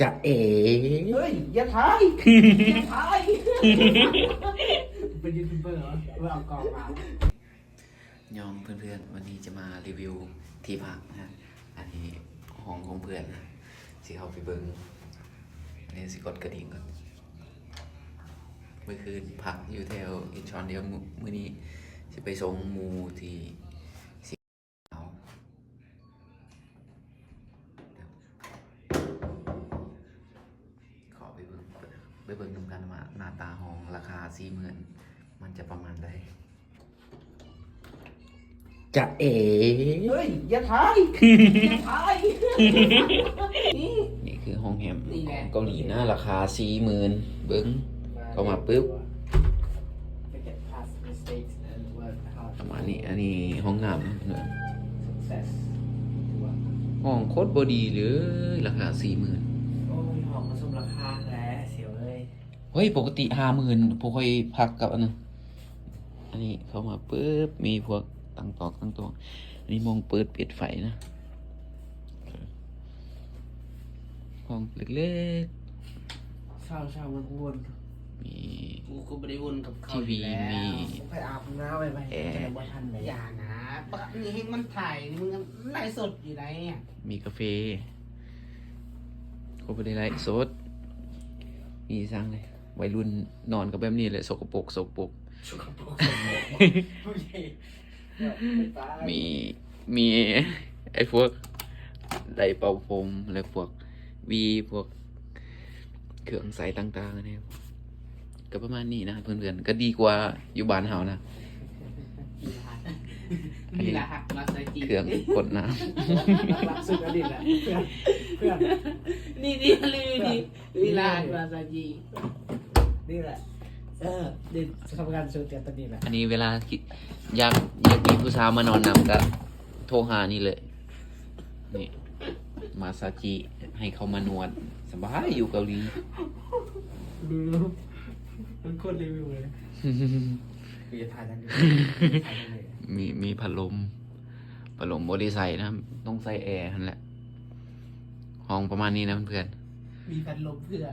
ຈະເອ ເຮີ້ຍ ຢ່າຖ່າຍ ຢ່າຖ່າຍ ເປັນຢູທູບເບີເຫາ ເອົາກ້ອງມາ. ຍອມເພື່ອນໆ ວັນນີ້ຈະມາຣີວິວທີ່ພັກນະ. ອັນນີ້ຫ້ອງຂອງເພື່ອນນະ ຊິເຂົ້າໄປເບິ່ງ. ອັນນີ້ຊິກົດກະດິ່ງກ່ອນ. ມື້ຄືນພັກຢູ່ແຖວອິນຊອນ ດຽວມື້ ມື້ນີ້ຊິໄປສົ່ງໝູ່ທີ່ ເອົາ ຂໍໄປເບິ່ງ ໄປເບິ່ງນຳກັນວ່າໜ້າຕາຫ້ອງລາຄາສີ່ໝື່ນ ມັນຈະປະມານໃດ. ຈະເອ ເຮີ້ຍ ຢ່າຖ່າຍ ຢ່າຖ່າຍ ນີ້ຄືໂຮງແຮມ ນີ້ແຫຼະ ຂອງເກົາຫຼີນະ ລາຄາສີ່ໝື່ນ. ເບິ່ງ ເຂົ້າມາປຶບ ປະມານນີ້. ອັນນີ້ຫ້ອງນ້ຳ ຫ້ອງໂຄດບໍ່ດີເລີຍ ລາຄາສີ່ໝື່ນ. ໂອ້ຍ ຫ້ອງມັນສົມລາຄາແຫຼະ ສຽວເອີຍ. ເຮີ້ຍ ປົກກະຕິຫ້າໝື່ນ ພວກຂ້ອຍພັກກັບອັນນັ້ນ. ອັນນີ້ເຂົ້າມາປຶບ ມີພວກຕັ່ງຕອກຕັ່ງຕວງ. ອັນນີ້ໝ່ອງເປີດປິດໄຟນະ. ຫ້ອງເລັກໆ ເຊົາໆ ວົນໆ ມີ ກູກໍບໍ່ໄດ້ວົນກັບເຂົາ ທີວີ ຢູ່ແລ້ວ ມີ ຂ້ອຍອາບນ້ຳໄວ້ ແອ ແຕ່ບໍ່ທັນໄດ້ ຢ່ານະ ປະກະຕິນີ້ເຫັນມັນຖ່າຍ ນີ້ ມຶງໄລຟ໌ສົດຢູ່ໃດ໋ ມີກາເຟ ກໍບໍ່ໄດ້ໄລຟ໌ສົດ. ມີຫຍັງເລີຍ ໄວລຸ້ນນອນກໍແບບນີ້ແຫຼະ ສົກກະປົກ ສົກກະປົກ ສົກກະປົກ ໂອເຄ. ມີ ມີໄອ້ພວກໄດເປົ່າຜົມ ແລະ ພວກຫວີ ພວກເຄື່ອງໃຊ້ຕ່າງໆ ອັນນີ້ ກໍປະມານນີ້ນະເພື່ອນໆ ກໍດີກວ່າຢູ່ບ້ານເຮົານະ. ອັນນີ້ ມີລະຫັດມາສາຈິ ເຄື່ອງກົດນ້ຳ ຫຼັກໆ ສຸດອັນນີ້ແຫຼະ ເພື່ອນ ເພື່ອນ ນີ້ໆ ນີ້ ນີ້ ມີລະຫັດມາສາຈິ ນີ້ແຫຼະ ເອີ ເດັ່ນສຳຄັນສຸດກໍຕົວນີ້ແຫຼະ. ອັນນີ້ເວລາ ຢາກ ຢາກມີຜູ້ສາວມານອນນຳກໍໂທຫານີ້ເລີຍ ນີ້ ມາສາຈິ ໃຫ້ເຂົາມານວດ ສະບາຍຢູ່ເກົາຫຼີ. ມັນໂຄດຣີວິວເລີຍ ມີ ມີພັດລົມ ພັດລົມບໍ່ໄດ້ໃສ່ນະ ຕ້ອງໃສ່ແອຫັ້ນແຫຼະ. ຫ້ອງປະມານນີ້ນະເພື່ອນໆ ມີພັດລົມເພື່ອ